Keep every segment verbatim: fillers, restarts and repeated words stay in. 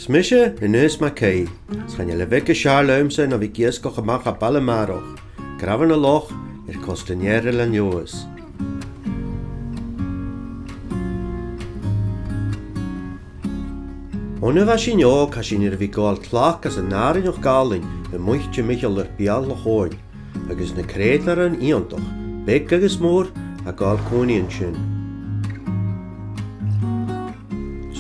Is mise Aonghas MacAoidh, is chan eil a' bheag as fheàrr leamsa na bhith ag iasgach a-mach à baile Màrach, gu robh an loch air costa an ear Leòdhais. On a bha sinn òg, tha sinn air a bhith a' gabhail tlachd às an àrainneachd àlainn a-muigh timcheall air beul Loch Eòin, agus na creutairean iongantach, beag agus mòr, a' gabhail còmhnaidh an sin.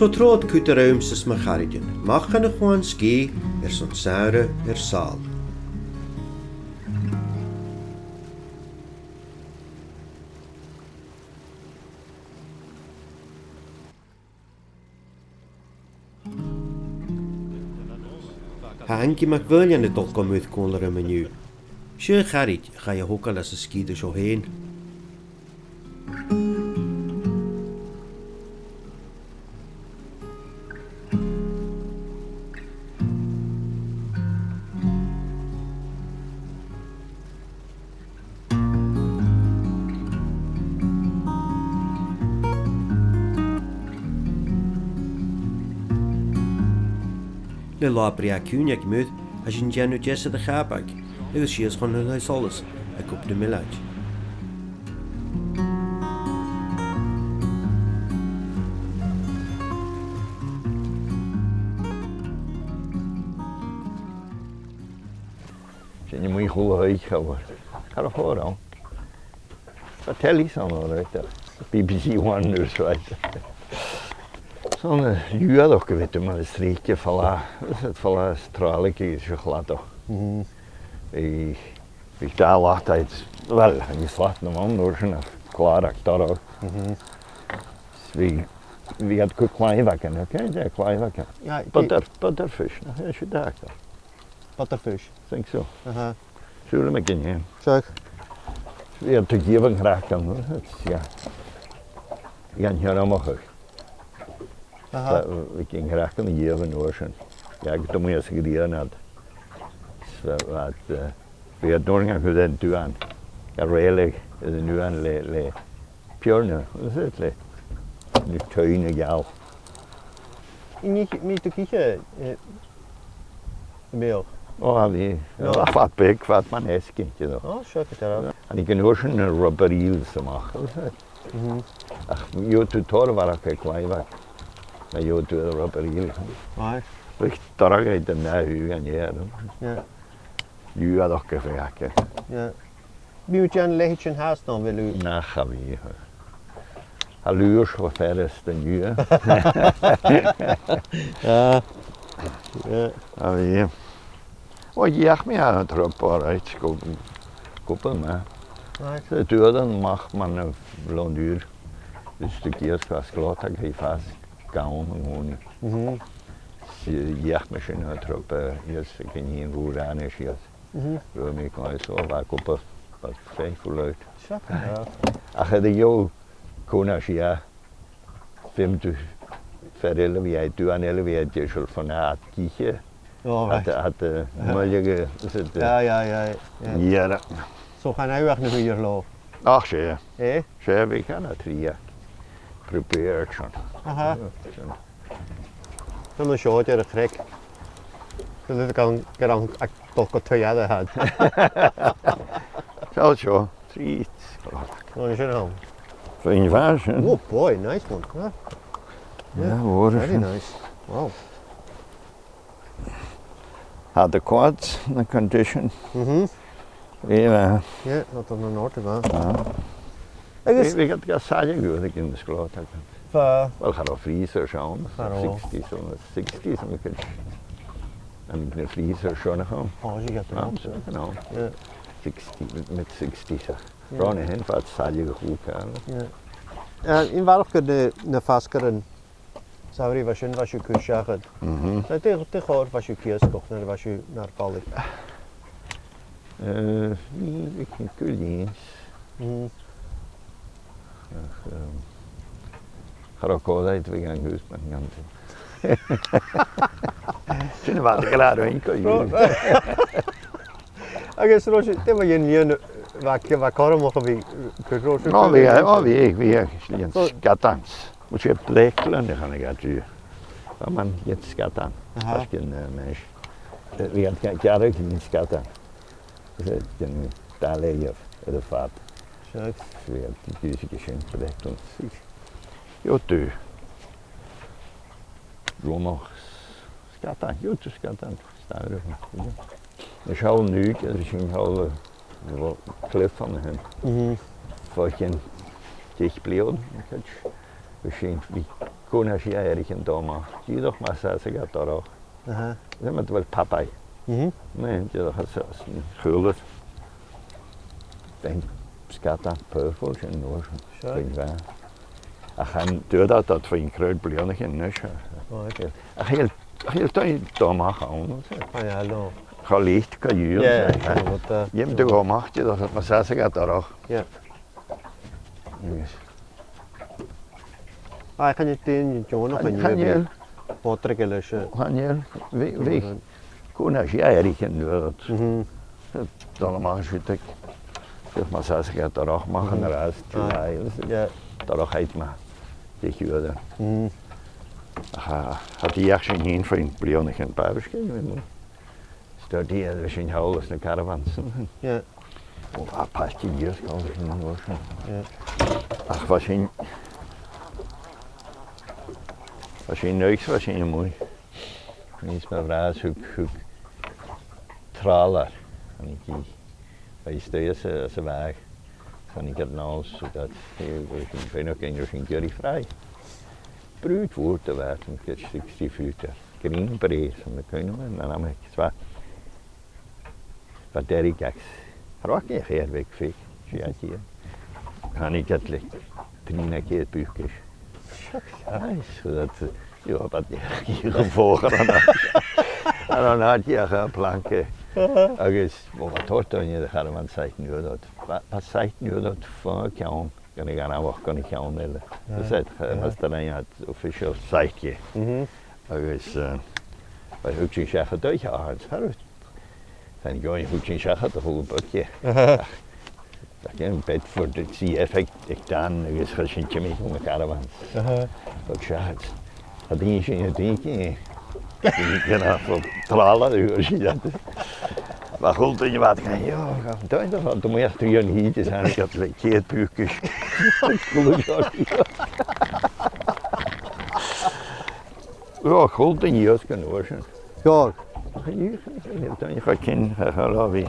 So trobhad cuide riumsa 's mo charaidean, a-mach chun a' chuain sgìth airson samhradh air sàl. Tha Angie MacMhaoilein a' dol gu muir còmhla rium an-diugh. Seo a charaid a chaidh a thogail às an sgìre seo fhèin. Le latha brèagha ciùin aig muir, tha sinn a' dèanamh deas air a' Chàbag, agus sìos chun an taigh-solais aig Cop na Milleáid. 'S e na mòr-chuid a th' ann. Cha robh còir ann. Tha telly ann, all right, B B C One News, right. 'S ann an uair a bha mi a' falbh, is tràilleigh, is a' chladach. Mhm. Bha, bha dà latha, well, an slat na mòine, an uair sin a' chlàradh dorcha. Mhm. Bha, bha iad a' cur claidheamh againn, okay, yeah, claidheamh againn. Yeah, butter, butterfish, no, yeah, siud e. Butterfish. Think so. Aha. Siùil mi gin e. Seadh. Bha iad a' gabhail an craiceann, yeah. Bha an t-searmach. Aha. Bha, bha an craiceann a' gabhail an uair sin. Dh'fhàg do mhuinntir sa ghrian iad. So, bha, eh, bha iad an uair sin a' cur an duan. A' reilig, an duan le, le piorna, is it le, le tuinn a' gheal. Nì, nì thu cìche, eh, a' mhòr? Ò, a bhith. No. A' fad beag, fad mar as cinnteach, you know. Ò, seo gu dearbh. Agus an uair sin na rubber eels a-mach, is it? Mhm. Ach, gheibheadh tu tòrr a bharrachd air claidheamh, ma gheibheadh tu air rubber eel. Aye. Bha dorcha aig an ath-thuath an-dè. Yeah. Uair a bha iad aca. Yeah. Bha thu a' dèanamh leithid sin fhathast, no bheil thu? Nach eil. Tha lùths cho furasta an-diugh. Ah. Yeah. A bhith. Ò, dh'fheuch mi an trup, all right, gu, gu bhith math. Right. Tha dùil agam a-mach mar a bha an lòn ùr, is tu cìos fàs glòtach, tha i fàs gann an-còmhnaidh. Mhm. 'S dh'fheuch mi sin an trup, eh, is gun dèan rùr ann is iad. Mhm. Rinn mi gu math, so bha cupall, bha faithful out. Sure, yeah. Ach a' dol còmhla ris, feumaidh tu fear eile a bhith, duan eile a bhith deiseil fon fhad cìche. All right. Had, had, eh, muileach, is it, eh, yeah, yeah, yeah, yeah. Yeah. So chan fhaigheadh na h-uighean leotha? Ach, 's e. Eh? 'S e, bha chan eil tric prepared sin. Aha. Sin. Tha mi seo air a' chnoc. Tha mi gan, gan, ag dol gu taigh a' had. Seo, seo. Trì. Ò, sin e. Fine fashion. Oh boy, nice one, huh? Yeah, very nice. Wow. Had the quads, the condition. Mm-hmm. Yeah. Yeah, not on an order, man. Ah. Agus bha, bha iad ga shailleadh gu bhith aig an sgleò, tha. Bha. Well, cha robh freezer ann. Cha robh. Sixties, ann an sixties, an, an freezer seo nach ann. Oh, you get the, ah, you know. Yeah. Sixty, mid sixties, ach. Yeah. Ron a shin, bha iad sailleadh gu h-uile càil. Yeah. Eh, a bharrachd air na, na fasgairean, samhraidh mar sin, bha sibh a' cur seachad. Mhm. Dè, dè, dè chòrd, bha sibh ag iasgach nuair a bha sibh nur balaich? Eh, bha, bha cuid lìons. Mhm. Ach, ehm, cha robh còir dhaibh a bhith gan cur mar gum biodh. Sin a bha iad ag ràdh rinn co-dhiù. Agus an robh sibh, dè mu dheidhinn lìon, bha, bha e cothromach a bhith a' cur, an robh sibh? Ò, bha, ò, bha, bha, lìon sgadans. Bha, 's e bleaclan a chanadh iad riutha. Tha mi an sgadan. Aha. Tha sgadan, eh, mis. Eh, bha iad ga-, gearradh an sgadan. Is e, den dà leth air a' fad. Seadh. Bha iad dùsailte sin, breic. Io tu. Rionnach sgadan, io tu sgadan. Stad. Nas fheàrr an-diugh, agus sin thall, eh, cliff an sin. Mhm. Faicinn deich bliadhna, no cuid. Bha sin, bha cùl-nàdar sin air a' chinn doma. Dìreach mas e as a gad dorch. Aha. Sin mar a bheil papaidh. Mhm. Nì, dìreach as, as a' chùl. Bha sgadan purple sin an uair sin. Sure. Bha sin. Ach an dùil a tha thu fhèin cruth bliadhna a-nis. Right. Ach a bheil, a bheil thu dom ach ann, is e? Aye, I know. Cho lite gu leòr, yeah, is e? Sure, but, uh, dh'fheumadh tu gum biodh, dìreach mas e as a gad dorch. Yeah. Yes. Aye, chan eil daoine deònach an-diugh. Chan eil. Bòdar aige leis, eh. Chan eil. Bha, bha. Cùl-nàdar sin air a' chinn an uair ud. Mhm. Dol a-mach an siud aig, dìreach mas e as a gad dorch, a-mach an-dràsta, tru, aye, aye, is e. Yeah. Dorch iad ma-thà. Deich uairean. Mhm. Ach, ach, tha dìreach sin fhèin fhèin bliadhna a-nis, bha e, is e, bha mi. Stad iad, bha sin thall anns na caravans. Yeah. O, bha pàirt dhiubh thall anns an uair sin. Yeah. Ach bha sin, bha sin naoi, bha sin a-muigh. Nis mar a bha, thug, thug tràlair. Thàinig i, bha i a-staigh sa, sa bhàgh. Thàinig iad a-nall, so that, eh, bha sin faighneachd, bha sin ag iarraidh fraoch. Brùid mhòr de bhàta, an ceud sixty footer. Green Beret, an cuimhne agam, an àm aig, 's bha, bha Derek X. Tha e a' faighinn fhèin, 's e a' tighinn. Thàinig iad le trì no ceud bucas. Sure. Aye, so that, you know, but you go for an, an, an, an, yeah, a plank. Uh-huh. Agus, well, bha tòrr dhaoine air a' charavan site an uair ud. Bha, bha site an uair ud fo cheann gun a' ghainmheach gun a' cheann eile. Is e, eh, mas do rinn iad official site dheth. Mhm. Agus, eh, bha, thug sinn seachad oidhche àrd, tha, tha, thug sinn seachad a h-uile beag dheth. Aha. Ach, ach, an Bedford, it's the effect, ag Dan, agus chaidh sinn timcheall na caravans. Aha. Thug seachad. Tha daoine sin, daoine, daoine, you know, fo tràlair, a fhuair sinn iad. Bha a h-uile duine, bha iad ag ràdh, "Ò, tha, tha, tha, tha mi a' dol a dh'fheuchainn an-diugh," is thàinig iad le ceud bucas. Ò, a h-uile duine dh'iasg an uair sin. Sure. Ach, a h-uile duine, a h-uile duine, cha cinn, cha, cha robh i.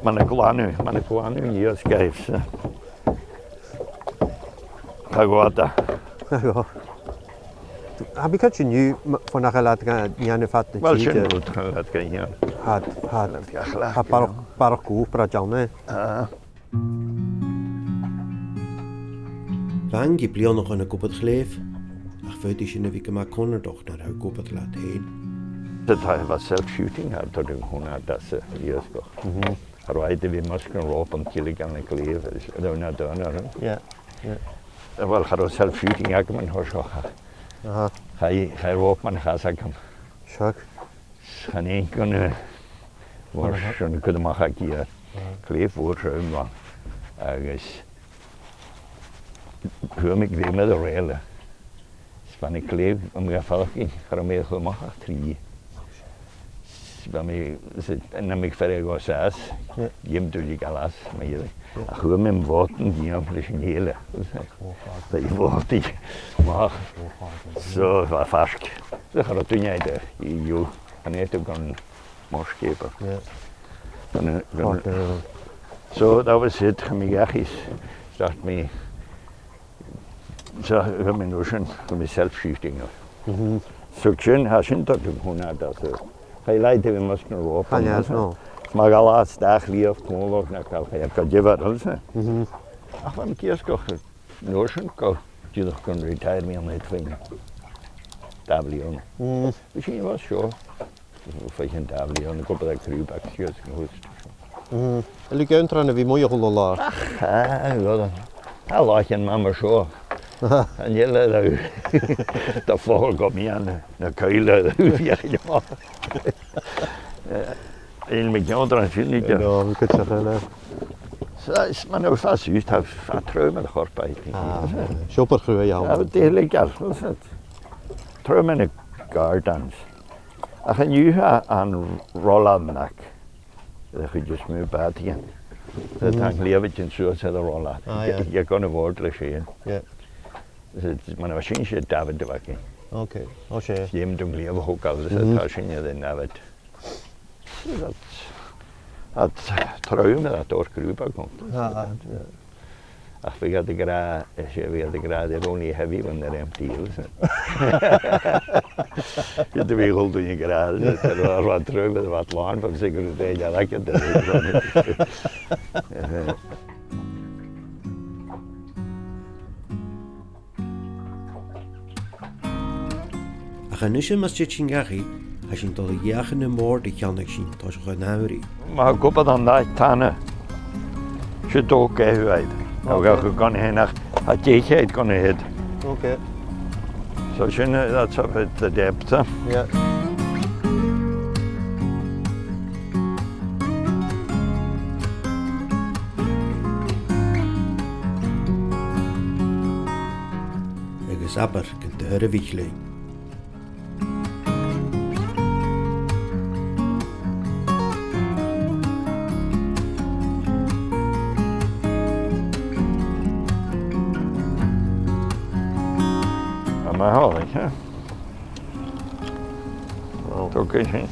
Mar a glanadh, mar a glanadh an iasg dhaibhsan. Tha e gu math. Tha e gu math. Tha mi a' creidsinn an-diugh, m-, far nach eil iad ga dhèanamh fad na tìde. Well, sin rud nach eil iad ga dhèanamh. Tha, tha, tha barrachd, barrachd cùbair a' dèanamh. Ah. Bha e ann gu bliadhnaichean ag obair chliabh, ach faodaidh sin a bhith gu math cunnartach nuair a tha thu ag obair leat fhèin. Tha, tha, bha self-shooting, tha, tha thu a' cumail às an iasg. Mhm. Cha robh iad a' bhith a' measgachadh rope an tilgeil ann an cliabh, is, no, no, no, no. Yeah, yeah. Eh, well, cha robh self-shooting agam an uair sin. Aha. Chaidh, chaidh rope mun chas agam. Seadh. Chan eil gun, eh, bhur Aha. Sin a' cur a-mach aig iad. Aha. Cliabh mhòr trom bh' ann. Agus chuir mi, bha mi air a' rail. 'S bha na cliabh a' falbh, cha robh mi a' cur a-mach ach trì. 'S bha mi, 's e, nam biodh fear a' dol às, Yeah. dh'fheumadh tu a dhol às, ma dh'fhaodte. Yeah. Ach chuir mi am bhòtan dhìom leis an fhèill. Ò, fad. Bha am bhòtan a-mach. Ò, fad. So, bha e faisg. So, cha robh duine eile, a dh'fheumadh, an fhaodadh gun mòr sgioba. Yeah. Gun, gun, Fad, eh. So, that was it. Chaidh mi dhachaigh is start mi So, chuir mi an uair sin, chuir mi self-shooting air. Mhm. So, sin, tha sin dol a-mach an-dràsta. Chaidh leithid a bhith a' measgachadh rope. Chan eil, no. Is ma dh'fhalbhas dà chliabh còmhla no càil, chaidh e gu diofar, is e? Mhm. Ach bha mi ag iasgach an uair sin gu, dìreach gun retire mi an uair sin. Dà bhliadhna. Mm. Bha sin, bha seo. Faicinn dà bhliadhna, ag obair aig Crewbacks, sìos an coast. Mm. A bheil thu ag ionndrainn a bhith a-muigh a h-uile là? Ach, ah, well, tha làithean math mar seo. Aha. Chan eil e, tha fàgail gu meadhan na, na coille, tha fiach. Eh, a bheil mi ag ionndrainn sin, nì? No, mi cuideachd eile. Is, is mar a tha fios, tha, tha trom air a' chorp agad. Ah, seo obair chruaidh a th' ann. Ah, dè le gabhail, is e? Tro mheadhan na gàirdeanan. Ach an-diugh tha an roll-on, a' chuid as motha bàtaichean. Tha, tha an cliabh a' tighinn suas air an roll-on. Ah, yeah. Tha, tha gun a' bhòrd leis fhèin. Yeah. Is, is, mar a bha sin, 's e David a bh' againn. Okay. O, 's e. Dh'fheumadh tu an cliabh a thogail, is tha sin air an David. Tha, tha trom air a' dòrn grùpa gun. Ah, ah, yeah. Ach bhiodh iad ag ràdh, is e, bhiodh iad ag ràdh, "They're only heavy when they're empty," is it? Bhiodh iad a' dol, duine ag ràdh, is it, "Tha, tha trom air a' bhad làn, bha sinn gu ruige aige." Ach a-nise, mus tèid sinn dhachaigh, tha sinn a' dol a dh'fheuchainn am bòrd a cheannaicheadh sinn toiseach an t-samhraidh. Ma tha cupa an dath tana, 's e dòigh a th' air. Okay. Ach gun a h-aon, ach tha deich air gun a h-aon. Okay. So sin, uh, that's up at the depth, huh? Yeah. Agus abair gun d' fhuair a' mhic leinn. Am a h-uile, ha? Well, tog e sin.